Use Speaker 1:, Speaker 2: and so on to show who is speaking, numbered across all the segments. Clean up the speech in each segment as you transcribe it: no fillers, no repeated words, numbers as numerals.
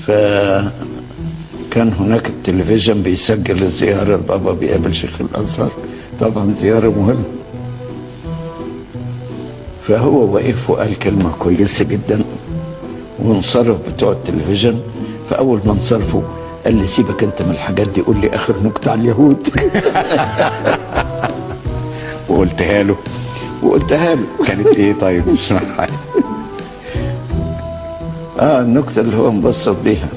Speaker 1: فكان هناك التلفزيون بيسجل الزيارة، البابا بيقابل شيخ الأزهر، طبعا زيارة مهمة. فهو وقف وقال كلمة كويسة جدا، وانصرف بتوع التلفزيون. فأول ما انصرفوا قال لي سيبك انت من الحاجات دي، قول لي آخر نكتة على اليهود.
Speaker 2: وقلتها له؟
Speaker 1: وقلتها له.
Speaker 2: كانت ايه طيب؟ اسمعها.
Speaker 1: النكتة اللي هو انبسط بيها.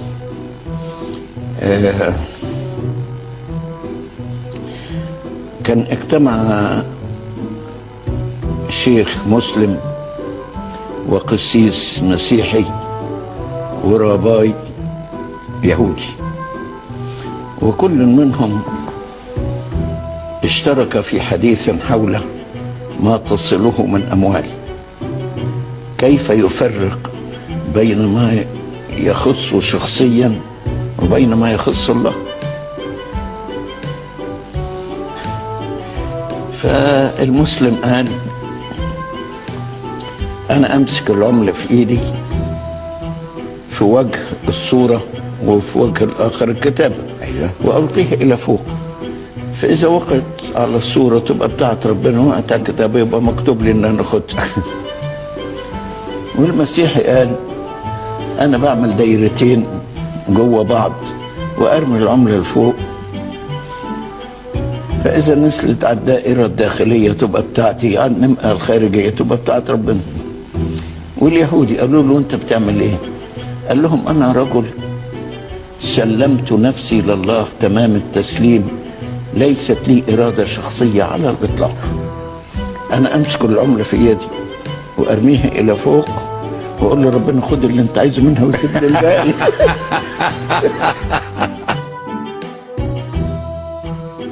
Speaker 1: كان اجتمع شيخ مسلم وقسيس مسيحي وراباي يهودي، وكل منهم اشترك في حديث حول ما تصله من أموال، كيف يفرق بين ما يخصه شخصيا وبين ما يخص الله. فالمسلم قال أنا أمسك العملة في إيدي في وجه الصورة وفي وجه الآخر الكتابة، وألقيها إلى فوق، فإذا وقعت على الصورة تبقى بتاعت ربنا، وقعت على الكتابة يبقى مكتوب لي إن أنا أخدها. والمسيحي قال أنا بعمل دايرتين جوه بعض وأرمي العملة لفوق، فإذا نزلت على الدائرة الداخلية تبقى بتاعتي، على النمقة الخارجية تبقى بتاعت ربنا. واليهودي قالوا له أنت بتعمل إيه؟ قال لهم أنا رجل سلمت نفسي لله تمام التسليم، ليست لي إرادة شخصية على الإطلاق. أنا أمسك العملة في يدي وأرميها إلى فوق وأقول لربنا خد اللي أنت عايزه منها وسيب لي الباقي.